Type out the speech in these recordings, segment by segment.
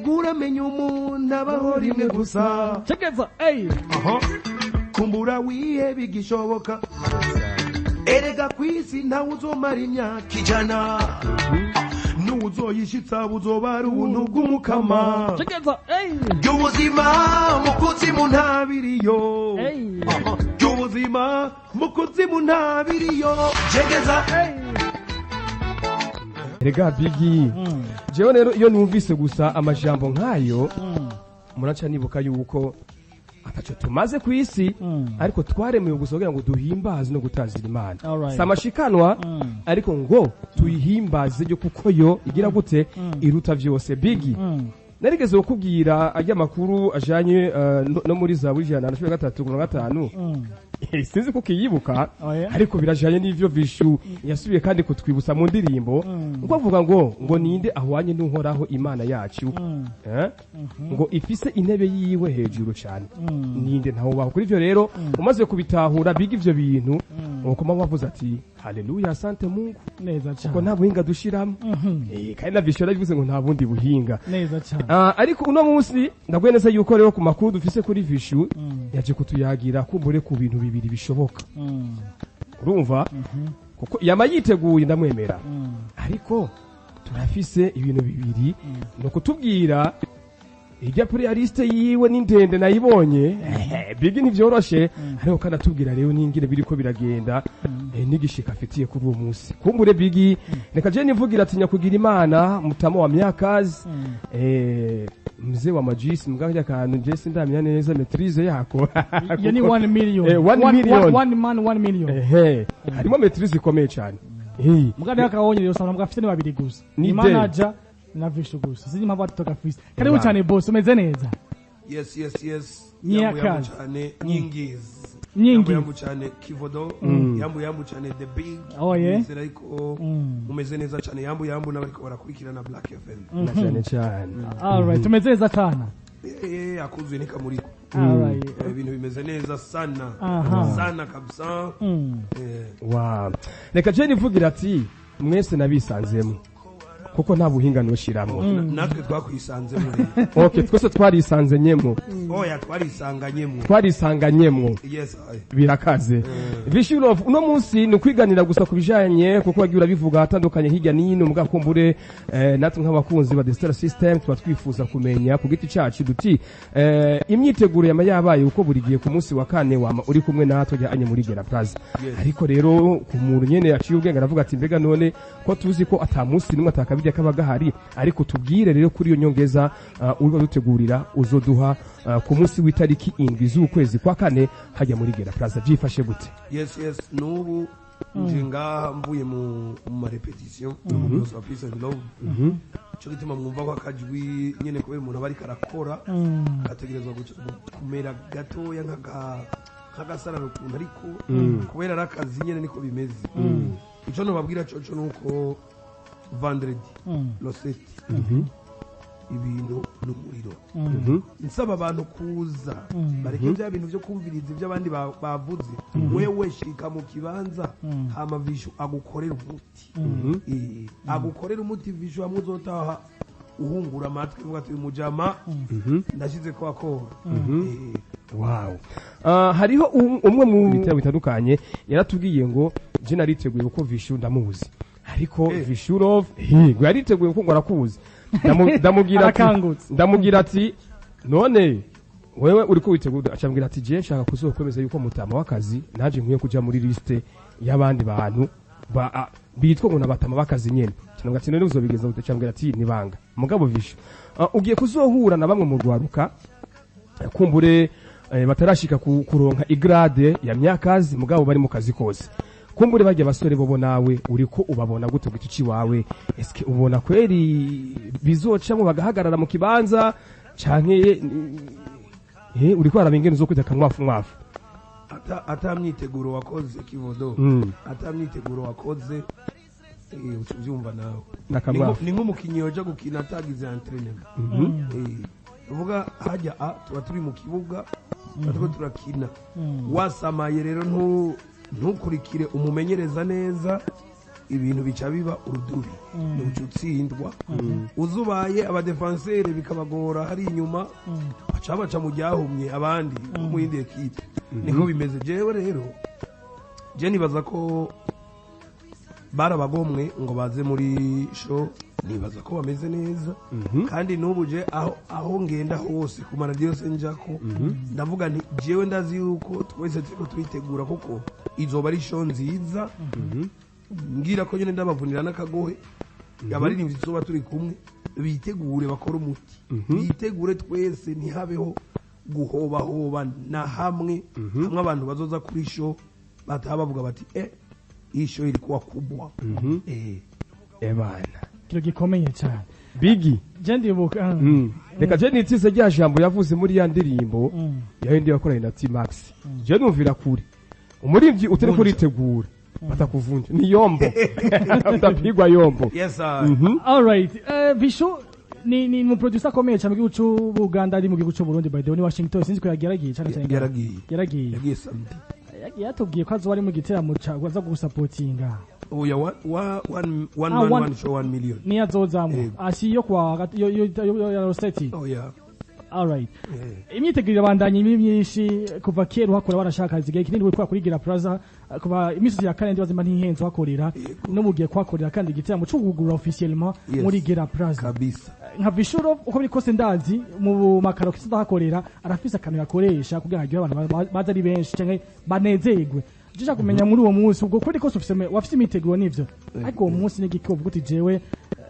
Erega uramenya umuntu abaho rimwe gusa. Chekeza, ey. Aha. Kumbura wihebe igishoboka. Erega kwisi ntawe uzomara imyaka 100, n'uwuzoyishitsa buzoba ari ubuntu bw'umukama. Chekeza, ey. Ry'ubuzima mu kuzimu ntabiriyo. Ey. Aha. Ry'ubuzima mu kuzimu ntabiriyo. Jegeza. Ey. Rega Bigi, jewe rero iyo numvise gusa amajambo nk'ayo, muraca nibuka yuko ataco tumaze ku isi, ariko twaremewe gusa kugira ngo duhimbaze no gutazira Imana. Si amashikanwa, ariko ngo tuyihimbaze yo, kuko yo igira gute? Iruta vyose. Bigi, narigeze kukubwira ajya makuru ajanye no muri Zaburi 113:5. Sinzi ko ukiyibuka. Oya. Ariko birajanye n'ivyo Vishu yasubiye kandi kutwibutsa mu ndirimbo, ngo avuga ngo ninde ahwanye n'Uhoraho Imana yacu, eh? Ngo ifise intebe yiwe hejuru cyane? Ninde? Ntawe ubaho. Kuri ivyo rero umaze kubitahura, biga ivyo bintu, ukoma wavuze ati haleluya, asante Mungu. Neza Ko cyane. nta buhinga dushiramo. Kandi na Vishu yarabivuze ngo nta bundi buhinga. Neza cyane. Ariko uno munsi ndaguye neza yuko rero ku makuru dufise kuri Vishu, yaje kutuyagira kumbure ku bintu bibiri bishoboka. Urumva kuko yama yiteguye, ndamwemera. Ariko turafise ibintu bibiri, ni ukutubwira irya playlist yiwe ni ndende, nayibonye. Bigi, ntivyoroshe, ariko kandi atubwira rero n'ingene biriko biragenda, n'igishika afitiye kuri uwo munsi. Kumbure Bigi, reka je nivugira ati nyakugira Imana mutama wa myakazi, mzee wa majisi, mbwa kantu je sindamenya neza maîtrise yako. Iyo ni 1 million. 1 million. 1 man 1 million. Ehe, harimo maîtrise ikomeye cyane. Mugabo akabonye rero usanga afite ni babiri gusa. Ni Ni de. manager na Vishu gusa. Sinzi impamvu atoka fisi. Karibu cyane boss, umeze neza? Yes. Nyakazi. Yambu yambu cyane nyingizi. Nyingi. Yambu yambu cyane Kivodo. Yambu yambu cyane The Big. Oh, yeah. Nizera ariko mumeze neza cyane. Yambu yambu n'abariko barakurikirana Black FM. Na cyane cyane. Alright, tumeze neza cyane. Akuzuye ntikamuriko. Alright. Ibintu bimeze neza sana. Sana kabisa. Wow. Reka je nivugira ati mwese nabisanzemo, kuko nta buhinga noshiramwo. Natwe twakwisanzemo rero. Okay, twese twarisanze nyemwo. Oya, twarisanganyemo. Twarisanganyemwo. Yes, aye. Birakaze. Vishu Love, uno munsi ni ukwiganira gusa ku bijanye, kuko wagiye urabivuga atandukanye hirya n'ino, mugakumbure natwe nk'abakunzi ba The Star System tuba twifuza kumenya ku giti cacu duti imyiteguro yama yabaye, uko buri gihe ku munsi wa kane wama uri kumwe natwe jyanye muri Gera Plaza. Ariko rero ku muntu nyene yaciye ubwenge aravuga ati mbega none ko tuzi ko ata munsi nimwe atakabirya kaba gahari, ariko tubwire rero kuri iyo nyongeza uriko dutegurira uzoduha ku munsi w'itariki 7 z'ukwezi kwa kane hajya muri Gera Plaza, vyifashe gute? Yes, n'ubu nje ngaha mvuye mu ma répétition mu House of Peace and Love. Cyo gituma mwumva ko akajwi nyene, kubera umuntu aba ariko arakora, ategerezwa kumera gatoya nk'agasararo ukuntu, ariko kubera ari akazi nyene niko bimeze. Ico nobabwira coco nuko vendredi le 7 ibintu n'umuriro. Nsaba abantu kuza bareke bya bintu byo kumviriza ibyo abandi bavuze. Wewe shika mu kibanza, hama Vishu agukorera umuti. Agukorera umuti Vishu, hamwe uzotaha uhungura amatwi uvuga ati uyu mujama ndashyize ko akora. Wow. Hariho umwe mu bitabo bitandukanye yaratubwiye ngo je nariteguye kuko Vishu ndamuzi, ariko Vishu Love ngo yariteguye kuko ngo arakuzi. Ndamubwira ati Arakangutse. Ndamubwira ati none wewe uriko witegura? Acambwira ati je nshaka kuzokwemeza yuko mutama w'akazi naje nkwiye kuja muri liste y'abandi bantu bitwa ngo nabatama b'akazi nyene. Cyangwa ati none uzobigeza gute? Acambwira ati nibanga. Mugabo Vishu, ugiye kuzohura na bamwe mu rwaruka kumbure batarashika kuronka i grade ya myakazi, mugabo bari mu kazi kose. Kumbure bajya basore bobo, nawe uriko ubabona gute ku giti ciwawe? Eske ubona kweri bizocamo bagahagarara mu kibanza, canke uriko araba ingene uzokwita akamwafu mwafu? Ata myiteguro wakoze, Kivodo, ata myiteguro wakoze, uca uvyumva nawe. N'akamwafu. Ni nk'umukinyi yoja gukina atagize entraînement. Uvuga hajya a tuba turi mu kibuga, tuba turiko turakina, wasamaye rero ntukurikire umumenyereza neza. Ibintu bica biba urudubi, ni uca utsindwa. Uzubaye abadefansere bikabagora hari inyuma, baca baca mu ryahumye abandi bo mu yindi ekipe. Niko bimeze. Jewe rero je nibaza ko barabagomwe ngo baze muri show, nibaza ko bameze neza. Kandi n'ubu je aho ngenda hose ku maradiyo yose njako, ndavuga nti jewe ndazi yuko twese turiko turitegura, kuko izoba ari show nziza. Ngira ko nyene ndabavunira n'akagohe abaririmbyi tuzoba turi kumwe, bitegure bakore umuti, bitegure twese, ntihabeho guhobahoba na hamwe hamwe. Abantu bazoza kuri show bataha bavuga bati: "Eh, iyi show ilikuwa kubwa." Ebana. Ikintu gikomeye cyane. Bigi. Je ndibuka Reka je nitize rya jambo yavuze muri ya ndirimbo yahindi yakoranye na T-Max. Je numvira kure umuririmbyi utari kuritegura batakuvunja ni yombo, utapigwa yombo. Yes sir. Alright, Vishu ni mu producer akomeye cyane mu gihugu cy'u Buganda, ari mu gihugu cy'u Burundi, by the way ni Washington, sinzi ko yageragiye cyane cyane. Yaragiye. Yaragiye. Yagiye samedi. Yagiye yatubwiye ko azoba ari mu giteramo ca aza gusapotinga. Oya, one one Ah, man one- one show, 1 million. Niyo azozamo. Yego. Asi yo kwa yo ya Rossetti. Oya. Alright, imyiteguro irabandanya imi myinshi. Kuva kera uhakora barashaka igihe kinini witwa kuri Gira Plaza, kuva imisi ya kane ndibaza ntihenze uhakorera, no mugiye kuhakorera kandi igiteramo cyo kugurura officiellement muri Gira Plaza. Kabisa. Nka Vishuro, uko biri kose ndazi mu makaro kisi ndahakorera, arafise akantu yakoresha kugira ngo agire abantu baze ari benshi canke banezerwe. Je kumenya muri uwo munsi ubwo kuri kose ufise wafise imiteguro nivyo, ariko uwo munsi ni igiki uvuga uti jewe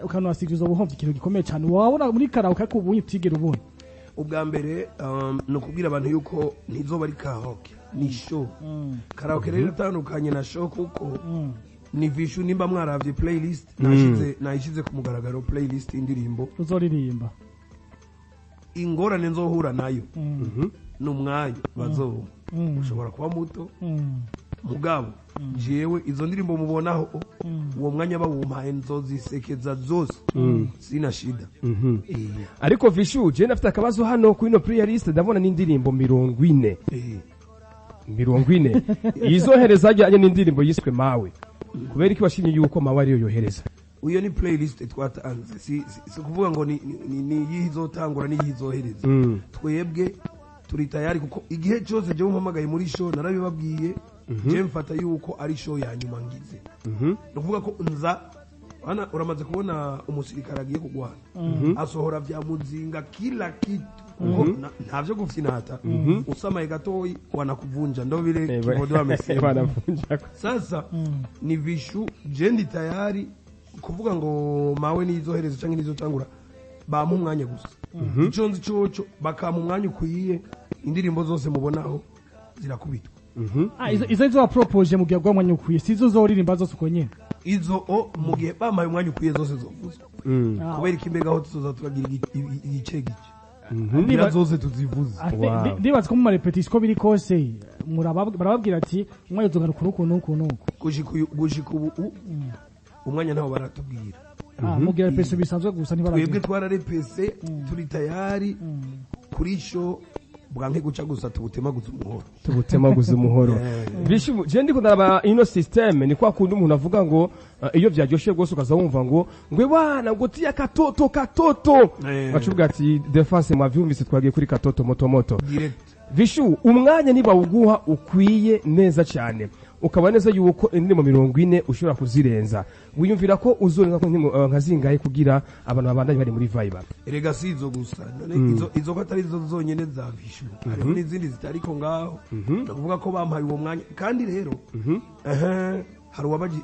ukanasigiza ubuhomvye ikintu gikomeye cane wabona muri karaoke ariko ubu utigera ubona? Ubwa mbere ni ukubwira abantu yuko ntizoba ari karaoke, ni show. Karaoke rero iratandukanye na show, kuko ni Vishu. Nimba mwaravye playlist nayishize ku mugaragaro, playlist indirimbo uzoririmba. Ingorane nzohura nayo ni umwanya bazoba ushobora kuba muto. Mugabo jewe izo ndirimbo mubonaho, uwo mwanya bawumpaye nzozisekeza zose, sina shida. Ariko Vishu, je ndafite akabazo hano kuri ino playlist, ndabona n'indirimbo 40. 40 izohereza ajyanye n'indirimbo yiswe Mawe. Kubera iki washimye yuko Mawe ariyo yohereza? Iyo ni playlist twatanze, si kuvuga ngo ni iyihe izotangura n'iyihe izohereza. Twebwe turi tayari, kuko igihe cyose jewe umpamagaye muri show, narabibabwiye, je mfata yuko ari show ya nyuma ngize. Ni ukuvuga ko nza hana. Uramaze kubona umusirikare agiye kurwana asohora vya muzinga kila kitu, kuko ntavyo gufyinata, usamaye gatoyi wanakuvunja, ndo vile Kivodo amesema. Wanavunja. Sasa ni Vishu, je ndi tayari. Kuvuga ngo Mawe nizohereza canke nizotangura, bampa umwanya gusa. Ico nzi coco, bakampa umwanya ukwiye, indirimbo zose mubonaho zirakubitwa. Ah, izo izo wapropoje mu gihe bw'umwanya ukwiye, si izo uzoririmba zose uko nyene? Izo o mu gihe bampaye umwanya ukwiye zose zovuzwa. Kubera ko imbega aho tuzoza turagira igice gice ngira zose tuzivuze. Ndibaza ko mu marepetition, ko biri kose barababwira ati umwanya uzogaruka uku n'uku n'uku. Gushika ubu umwanya ntawo baratubwira. Ah, mugira repetition bisanzwe gusa? Twebwe ntibarabwira. Twararepese, turi tayari kuri show, bwanke guca gusa tubutemaguza umuhoro. Tubutemaguza umuhoro. Vishu, je ndiko ndaraba ino system, ni kwa kundi umuntu avuga ngo iyo vyaryoshe rwose ukaza wumva ngo ngwe bwana ngo tiya katoto katoto. Bacuvuga ati defense mwavyumvise, twagiye kuri katoto moto moto. Direct. Vishu, umwanya niba uguha ukwiye neza cyane, ukaba neza yuko indirimbo 40 ushobora kuzirenza, wiyumvira ko uzorenza ko indirimbo nka zingahe kugira abantu babandanye bari muri vibe? Erega si izo gusa. None izo ko atari izo zonyene za Vishu, hariho n'izindi zitariko ngaho. Ni ukuvuga ko bampaye uwo mwanya. Kandi rero ehe, hari uwabaji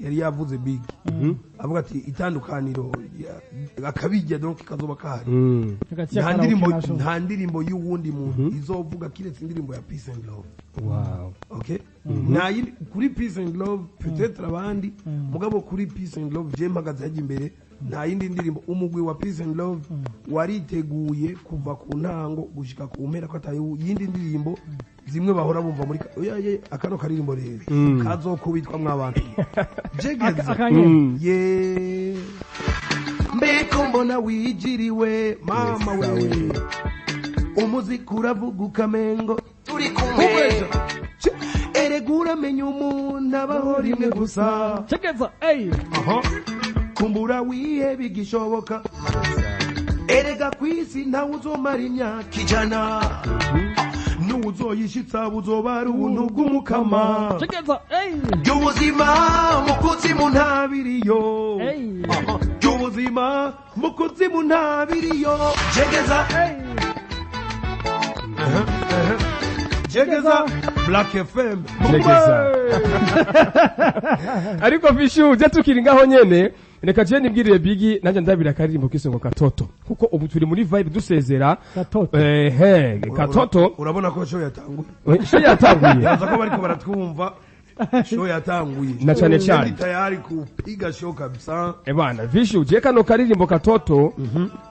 yari yavuze big avuga ati itandukaniro akabijya donc kazoba kahari. Hagati ya Nta karaoke ndirimbo na show. Nta ndirimbo y'uwundi muntu izovuga kiretse indirimbo ya Peace and Love. Okay, nta yindi kuri Peace and Love, peut-être abandi, mugabo kuri Peace and Love je mpagaze hajya imbere, nta yindi ndirimbo. Umugwi wa Peace and Love wariteguye kuva ku ntango gushika ku mpera ko atayi yindi ndirimbo zimwe bahora bumva muri oya ye. Akano karirimbo rero kazokubitwa mw'abantu jegeza. Akanyene. Ye mbeko mbona wijiriwe mama wewe, umuziki uravuga ukamengo turi kumwe. Ubesha. Erega. Erega uramenya umuntu abaho rimwe gusa. Chekeza, ey. Aha. Kumbura wihebe igishoboka. Erega kwisi ntawe uzomara imyaka 100, n'uwuzoyishitsa buzoba ari ubuntu bw'umukama. Chekeza, ey. Ry'ubuzima mu kuzimu ntabiriyo. Ey. Ry'ubuzima mu kuzimu ntabiriyo. Jegeza. Ey. Jegeza. Black FM. Jegeza. Ariko Vishu, je tukiri ngaho nyene, reka je nibwirire Bigi nanjye ndabira akaririmbo k'isongo Katoto, kuko ubu turi muri vibe dusezera. Katoto. Ehe, Katoto. Urabona ko show yatanguye. Show yatanguye. Yaza ko bariko baratwumva, show yatanguye. Na cane cane. Ndi tayari kupiga show kabisa. Ebana Vishu, je kano karirimbo Katoto,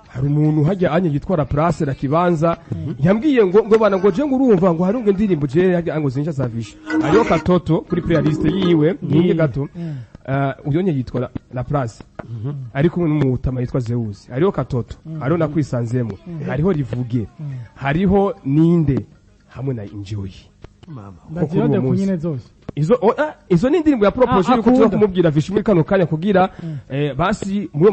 hari umuntu hajya anye yitwara Place la Kibanza, yambwiye ngo bana ngo je ngo urumva ngo hari ngo indirimbo je hajya ngo zinja za Vishu, hariho Katoto kuri playlist yiwe nyinge gato. Uyo nye yitwa La Place, ariko n'umutama yitwa Zeus, hariho Katoto, hariho nakwisanzemo, hariho Rivuge, hariho Ninde hamwe na Enjoy. Mama. Ndazirode ku nyine zose. Izo izo ni indirimbo ya propose yuko tuza kumubwira Vishu muri kano kanya kugira basi muri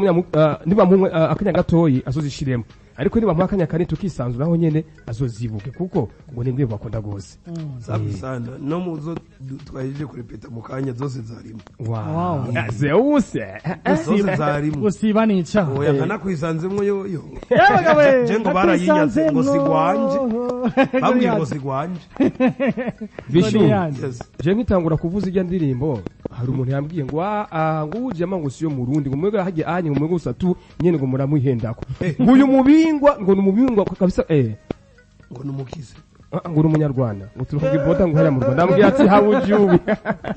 niba mu akanya gatoyi azozishiremo, ariko niba mu akanya kane tukisanzura aho nyene azozibuke, kuko ngo ni indirimbo akunda gose. Safi sana. No muzo twahejeje kurepeta mu kanya zose zarimo. Wow. Zeus. Zose zarimo. Gusiba nica. Oya kana kwisanzemwo yoyo. Yewe. Je ngo barayinyaze ngo sigwanje. Bambwiye ngo sigwanje. Vishu. Yes. Je nkitangura kuvuza ijya ndirimbo, hari umuntu yambwiye ngo ngo ujama ngo siyo murundi, ngo mwega haje anye ngo mwega usatu nyene ngo muramuhendako. Ngo uyu mubingwa ngo numubingwa kabisa Ngo numukize. Ngo uri umunyarwanda, ngo turuka iboda ngo hariya mu Rwanda. Ndambwiye ati how would you?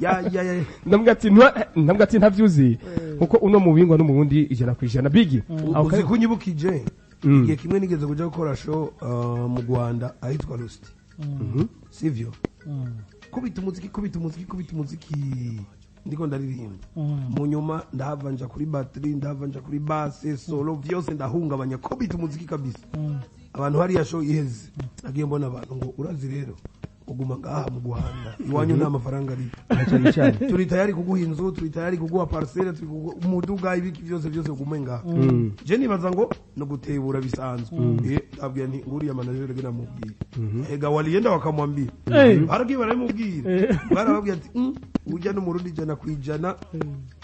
Ya ya ya. Ndambwiye ati ndambwiye ati ntavyuzi, kuko uno mubingwa no mubundi 100%. Bigi. Uzi kunyibukije igihe kimwe nigeze kuja gukora show mu Rwanda ahitwa Rusty. Sivyo? Kubita umuziki, kubita umuziki, kubita umuziki, ndiko ndaririmba. Mu nyuma ndahava nja kuri battery, ndahava nja kuri basse, solo, vyose ndahungabanya, kubita umuziki kabisa. Abantu hariya show iheze, nagiye mbona abantu ngo urazi rero uguma ngaha mu Rwanda iwanyu nta mafaranga ari. Turi tayari kuguha inzu, turi tayari kuguha parcelle, turi kuguha umuduga, ibiki byose byose ugume ngaha. Je nibaza ngo no gutebura bisanzwe. Ndabwira nti nguriya manager rege namubwira. Ega walienda wakamwambia. Baragiye baramubwira. Barababwira ati ujya no murundi 100%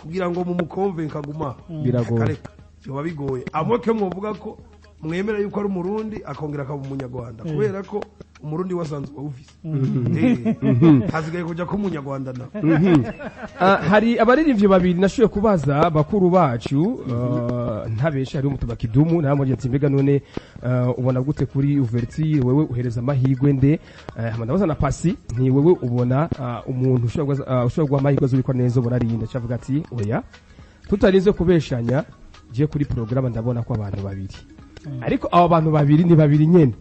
kugira ngo mumukonve nkaguma. Biragoye. Byoba bigoye. Amwe mwovuga ko mwemera yuko ari umurundi akongera akaba umunyarwanda, kubera ko umurundi wasanzwe ufise. Hasigaye kuja ko umunyarwanda na. Hari abaririmbyi babiri nashoboye kubaza bakuru bacu, ntabesha hari umutuba Kidumu namwe ati mbega none ubona gute kuri Uverti, wewe uhereza amahirwe nde? Ndabaza na Pasi nti wewe ubona umuntu ushobora guha amahirwe azubikwa neza ubona ari inde? Cavuga ati oya, tutarinze kubeshanya, je kuri programme ndabona ko abantu babiri, ariko abo bantu babiri ni babiri nyene.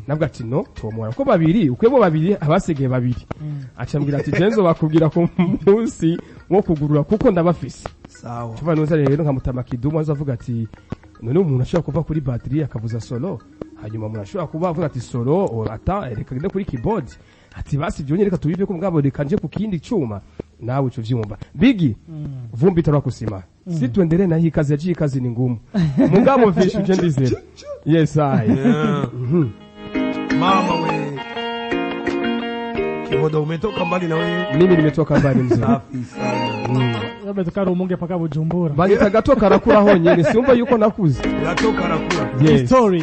Nabwo ati no tomora ko babiri ukwebo babiri abasigaye babiri. Acambwira ati jenzo bakubwira ko munsi wo kugurura kuko ndabafise. Sawa. Tuva nuza rero nka Mutama Kidumu azavuga ati none umuntu ashobora kuva kuri battery akavuza solo, hanyuma umuntu ashobora kuba avuga ati solo ata reka ngende kuri keyboard, ati basi byonye reka tubive ko mugabo reka nje ku kindi cyuma. Nawe uco vyumva Bigi vumbi itarwa kusima. Si tuendelee na hii kazi ya hii kazi ni ngumu. Mugabo Vishu je ndizera. Yes I. Mama we. Kibodo umetoka mbali na wewe. Mimi nimetoka mbali mzee. Safi sana. Labda tukarumunge paka Bujumbura. Bali tagatoka karakura honyene siumva yuko nakuze. Gatoka karakura. Yes. Story.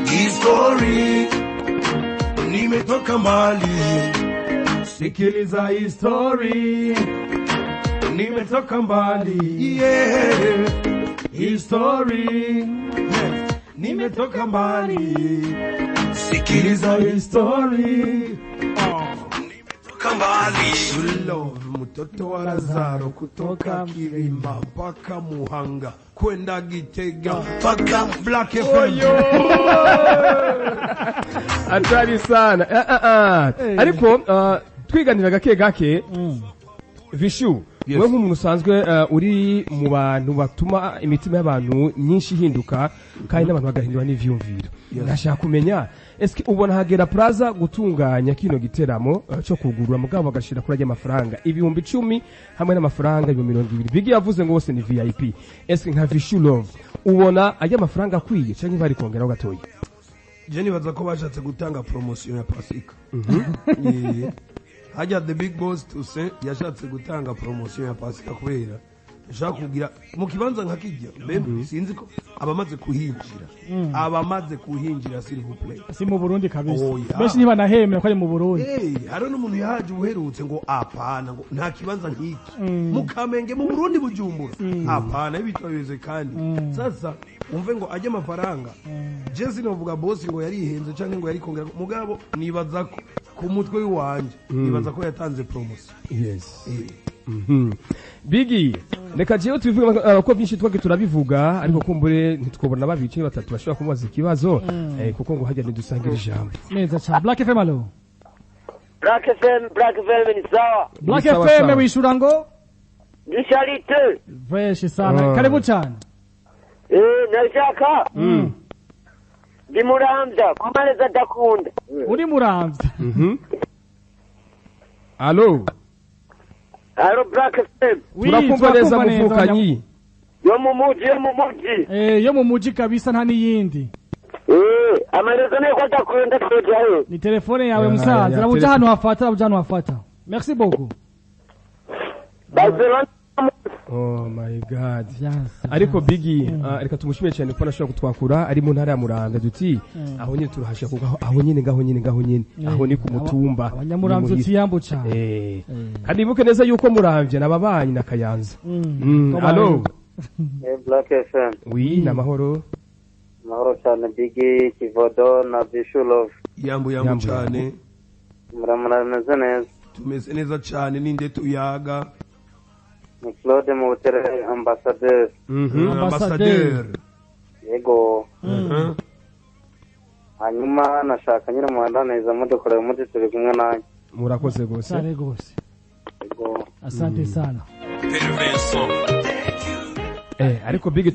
History, nimetoka mbali, sikiliza history, nimetoka mbali, yeah. History, yes. Nimetoka mbali, sikiliza history, nimetoka mbali. Love, mtoto wa Lazaro kutoka Kirimba mpaka Muhanga kwenda Gitega mpaka Black FM. Atari sana. Ariko twiganira gake gake Vishu, Yes. Wewe nk'umuntu usanzwe uri mu bantu batuma imitima y'abantu myinshi ihinduka kandi n'abantu bagahindura n'ivyumviro, ndashaka kumenya, eske ubona hagera Plaza gutunganya kino giteramo cyo kugurura, mugabo bagashira kuri ajya amafaranga 10,000 hamwe n'amafaranga 20,000? Bigi yavuze ngo bose ni VIP. Eske nka Vishu Love ubona ajya amafaranga akwiye canke bari kongeraho gatoya? Je nibaza ko bashatse gutanga promotion ya Pasika. Hajya the big boss Toussaint yashatse gutanga promotion ya Pasika, kubera ashaka kugira mu kibanza nka kijya mbe sinzi ko abamaze kuhinjira, s'il vous plaît. Si mu Burundi kabisa. Oya. Benshi ntibanahemera ko ari mu Burundi. Hey, hari n'umuntu yahaje uherutse ngo apana, ngo nta kibanza nk'iki mu Kamenge, mu Burundi, Bujumbura, apana ibitwa kandi sasa umve ngo ajye amafaranga. Je sinovuga boss ngo yarihenze canke ngo yari kongera, mugabo nibaza ko ku mutwe w'iwanje nibaza ko yatanze promotion. Bigi, reka jewe tubivuge ko byinshi twage turabivuga, ariko kumbure ntitwobona babiri canke batatu bashobora kumubaza ikibazo, kuko ngo hajya ntidusangira ijambo. Neza cyane. Black FM, allo? Black FM, Black FM ni sawa. Black Ni sawa, FM. Sawa. Wishura ngo Ni Charite. Fresh sana. Ah. Karibu cyane. Nashaka. Ndi Muramvya, kumareza adakunda. Uri Muramvya? Allo? Allo, Black FM. Oui, Turakumva neza. Turakumva neza. Muvukanyi. Yo mu muji, yo mu muji. Yo mu muji kabisa, nta n'iyindi. Amarezo niyo ko adakunda, twojayo. Ni telefone yawe, Ya, musaza. ya, Rabuja ahantu hafata, rabuja ahantu hafata. Merci beaucoup. Barcelona. Oh my God. Yes. Ariko Bigi, reka tumushimire cyane kuko anashobora kutwakura ari mu ntara ya Muramvya, duti aho nyine turahashaka, kuko aho nyine, ngaho nyine, ngaho nyine, aho ni ku mutumba. Abanyamuramvya Ni muhira. utiyambu cyane. Kandi ibuke neza yuko Muramvya nababanyi na Kayanza. Allo? Black FM. Oui, namahoro. Mahoro cyane, Bigi Kivodo na Bishu Love. Yambu yambu. Yambu, Cyane. Muramura bimeze neza? Tumeze neza cyane. Ninde tuyaga? Ni Claude mu Butere, ambassadeur. Ambassadeur. Yego. Hanyuma nashaka nyine muhandaniriza mudukorera umuti, turi kumwe nanjye. Murakoze rwose. Cyane rwose. Yego. Asante sana. Ariko Big,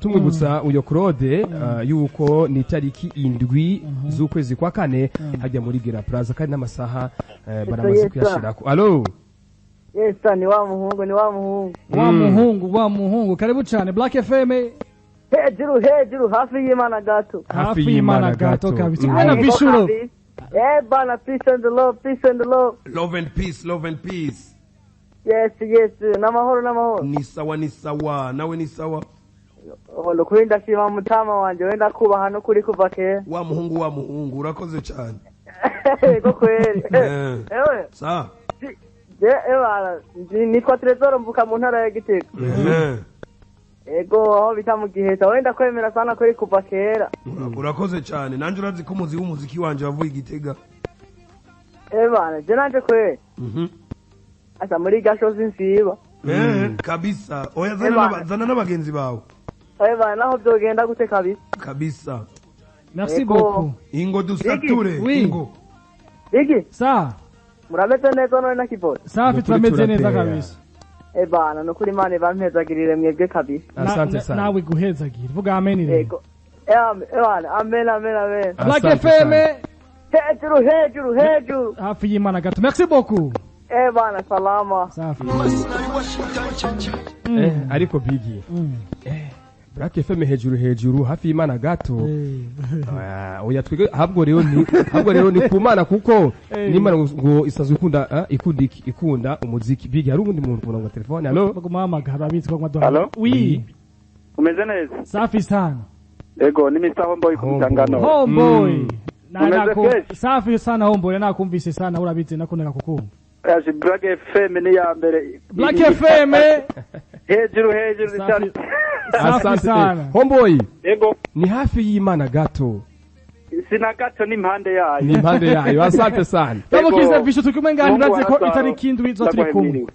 tumwibutsa uyo Claude yuko ni tariki 7 z'ukwezi kwa kane hajya muri Gera Plaza, kandi n'amasaha baramaze Yes, sir. kuyashirako. Allo? Yes, sir, ni wa muhungu, ni wa muhungu. Wa muhungu, wa muhungu, karibu cyane Black FM. Hejuru, hejuru, hafi y'Imana gato. Hafi y'Imana gato kabisa. Kumwe na Yego Bishuro. kabisa. Bana, peace and love, peace and love. Love and peace, love and peace. Yes, n'amahoro, n'amahoro. Ni sawa, ni sawa, nawe ni sawa? Oh, nukuri ndashima mutama wanje, wenda kubaha no kuri kuva kera. Wa muhungu, wa muhungu, urakoze cyane. Yego kweli. Ewe, sa je ebana, nitwa Tresor, mvuka mu ntara ya Gitega. Ego, aho bita mu Giheta, wenda kwemera sana kuri kuva kera. Urakoze cyane, nanjye urazi ko umuzi w'umuziki wanje wavuye Igitega. Ebana, je nanje kweli. Asa muri gashozi nsiba. Kabisa, oya, zana Eba. zana n'abagenzi bawe. Ebana, naho byogenda gute kabisa. Kabisa. Merci Yego. beaucoup. Ingo dusature. Oui. Ingo. Bigi, Sa murameze neza none na Kivoro? Safi. Nukuri Turameze neza turatera. kabisa. Ebana, nukuri Imana ibampezagirire mwebwe kabisa. Asante sana. Nawe guhezagira, vuga amen rero. Yego. Ebana, amen, amen, amen. Black Asante FM. sana. Hejuru, hejuru, hejuru. Hafi y'Imana gato. Merci beaucoup. Ebana, salama. Safi. Ariko Bigi, Black FM hejuru hejuru, hafi y'Imana gato. Oya, twige ahubwo rero ni ku Mana, kuko n'Imana ngo isanzwe ikunda, ikunda iki? Ikunda umuziki. Bigi, hari ubundi muntu ku murongo wa telefone. Allo? Baguma hamagara abitwa ngo Allo? Oui. Umeze neza? Safi sana. Yego, ni Mr. Homeboy ku Homeboy. Mutangano. Homeboy. Na Umeze nako fresh? Safi sana homeboy, nakumvise sana, urabizi nakundana kukumva. Yaje Black FM ni ya mbere. Black FM. Hejuru hejuru Safi. cyane. Safi Asante. sana. Homeboy. Yego. Ni hafi y'Imana gato. Sina gato, ni impande yayo. Ni impande yayo. Asante sana. Bamukize Yego. Vishu, turi kumwe ngaha. Mungu Urazi ko wa itariki 7 tuba turi kumwe. Ndaguhemiriwe.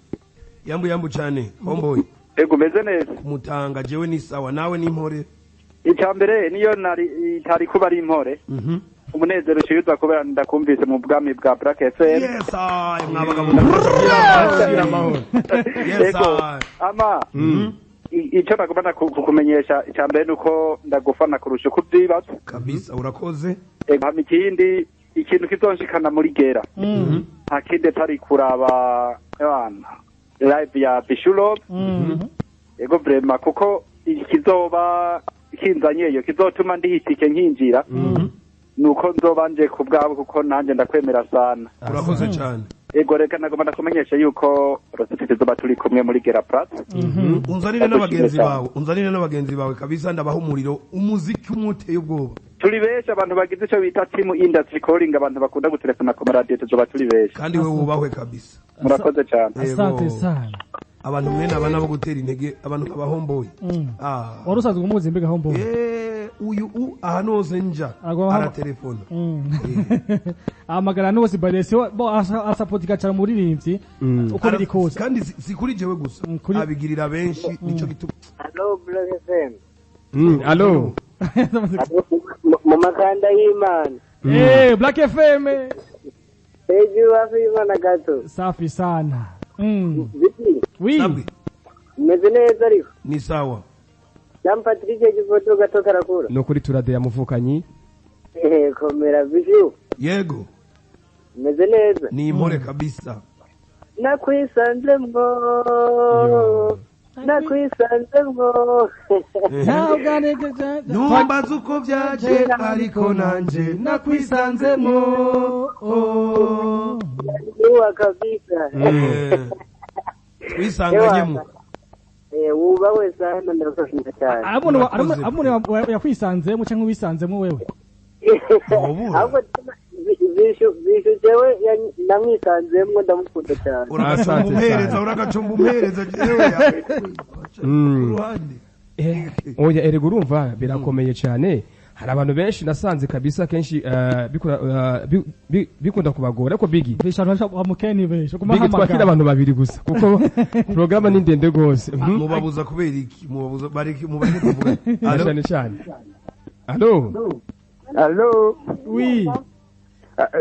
Yambu yambu cyane, homeboy. Yego, umeze neza? Kumutanga jewe ni sawa, nawe ni impore? Icya mbere niyo nari itari kuba ari impore. Umunezero uciye kubera ndakumvise mu bwami bwa Black FM. Yes, I mwabagabo. Gira amahoro. Yes, I. Ama icyo nagomba kukumenyesha icya mbere nuko ndagufana kurusha uko ubyibaza. Kabisa urakoze. Hama ikindi ikintu kizonshikana muri gera nta kindi atari kuraba abana live ya Bishuro. Ego vrema kuko ikizoba kinzanyeyo kizotuma ndihitike nkinjira nuko nzobanje ku bwabo kuko nanje ndakwemera sana. Urakoze cyane. Ego reka nagomba ndakumenyesha yuko Rosette tuzoba turi kumwe muri Gera Plat. Unzanire n'abagenzi bawe, unzanire n'abagenzi bawe kabisa, ndabaha umuriro, umuziki umuteye ubwoba. Turi benshi abantu bagize ico bita team industry calling, abantu bakunda gutelefona ku maradiyo, tuzoba turi benshi. Kandi we wubahwe kabisa. Murakoze cyane. Asante sana. Abantu mwene aba nabo gutera intege abantu nk'abahomboye. Wari usanzwe umuzi mbega homboye? Uyu ahantu hose nja aratelefona. Amagara nose barese bo asapotika cyane muririmbyi uko biri kose. Kandi si kuri jewe gusa, abigirira benshi nico gituma. Hello Black FM. Allo. Mu makanda y'Imana. Black FM. Ejo hafi y'Imana gato. Safi sana. Oui. Meze neza ariko. Ni sawa. Jean Patrick Kivodo gato karakura. No kuri turadeya muvukanyi. Komera Bijou. Yego. Meze neza. Ni impore kabisa. Nakwisanzemwo. Nakwisanzemwo. Numbaza uko byaje ariko nanje nakwisanzemwo. Nuwa kabisa. Twisanganyemo. Wubawe sana ndagukunda cyane. Abone yakwisanzemo cyangwa wisanzemo wewe? Ahubwo Bishu jewe namwisanzemo ndamukunda cyane. Uragacumba uragacumba umuhereza jewe. Oya erega urumva birakomeye cyane. Hari abantu benshi nasanze kabisa kenshi bikunda kubagora ariko Bigi Bigi twakira abantu babiri gusa kuko programa ni ndende gose. Mubabuza kubera iki? Mubabuza bariki mubareke kuvuga. Cyane cyane. Allo. Allo. Oui.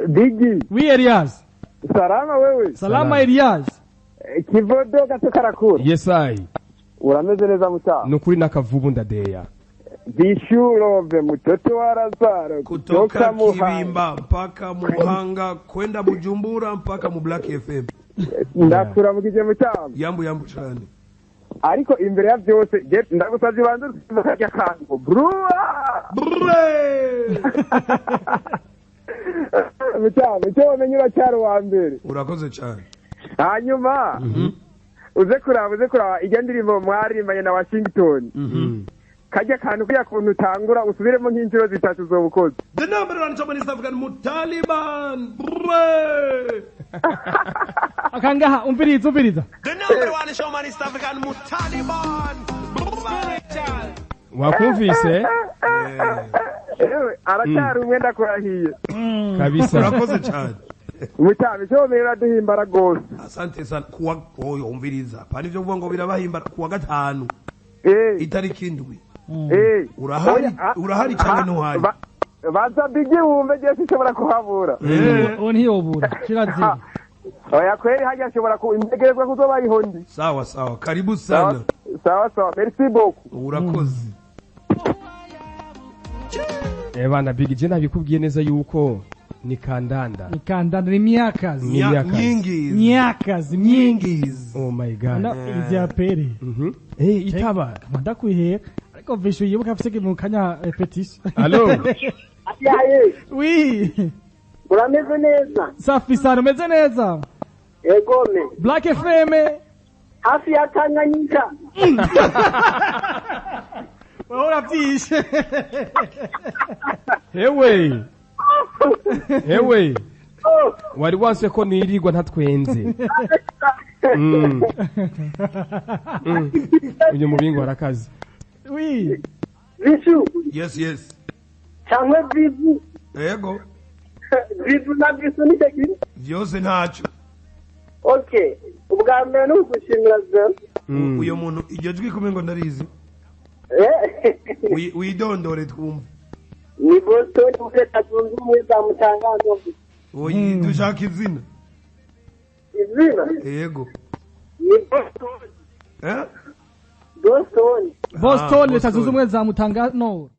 Bigi. Oui Elias. Salama wewe. Salama Elias. Kivodo gato karakura. Yes I. Urameze neza mutaha. Nukuri nakavubu ndadeya. Bishurove mtoto wa Lazaro kutoka Kibimba mpaka Muhanga kwenda Bujumbura mpaka mu Black FM. Ndakuramukije mutaha. Yambu yambu cyane. Ariko imbere ya byose ndagusavye banze kajya kango. Brua! Mutaha, cyo menye uracyari wa mbere. Urakoze cyane. Hanyuma uze kuraba ijya ndirimbo mwarimbanye na Washington. Kajya kantu kuya kuntu utangura usubiremo nk'inshuro zitatu zobukoze. The number one German East African Mutaliban. Bre! Akangaha umviriza. The number one German East African Mutaliban. Wakumvise? Ewe aracyari umwe ndakurahiye. Kabisa. Urakoze cyane. Mutabi cyo mera duhimbara gose. Asante sana kuwa oyo umviriza. Pani byo kuvuga ngo birabahimbara kuwa gatanu. Itariki 7. Urahari cyane ntuhari. Baza Bigi wumve je sinshobora kuhabura. Uwo ntiyobura. Kirazira. Oya kweli hajya nshobora ku imbegerezwa kuzoba ihondi. Sawa sawa, karibu sana. Sawa sawa, merci beaucoup. Urakoze. Bana Bigi je nabikubwiye neza yuko ni kandanda. Ni kandanda ni myakazi. Nyingi. Myakazi nyingi. Oh my god. Na izya pere. Itaba. Ndakwihera. Ariko Vishu yibuka afise mu kanya repetition. Allo. Aye. Oui. Urameze neza. Safi sana umeze neza. Egome. Black FM. Hafi ya Tanganyika. Wewe uravyishe. Hewe. Hewe. Wari wanse ko nirirwa ntatwenze. Uyu mubingo arakaze. Oui. Vishu. Yes yes. Cyangwa Vivu. Yego. Vivu na Vishu ni tekini? Vyose ntaco. Okay. Ubwa mbere ni ugushimira ze. Uyo muntu iryo jwi kumengo ndarizi. Widondore twumve. Ni Boston muri Leta Zunze Ubumwe za Mutangano. Oyi, dushaka izina. Izina Yego. ni Boston. Eh? Boston. Boston, Ah, Leta Zunze Boston. Ubumwe za Mutangano.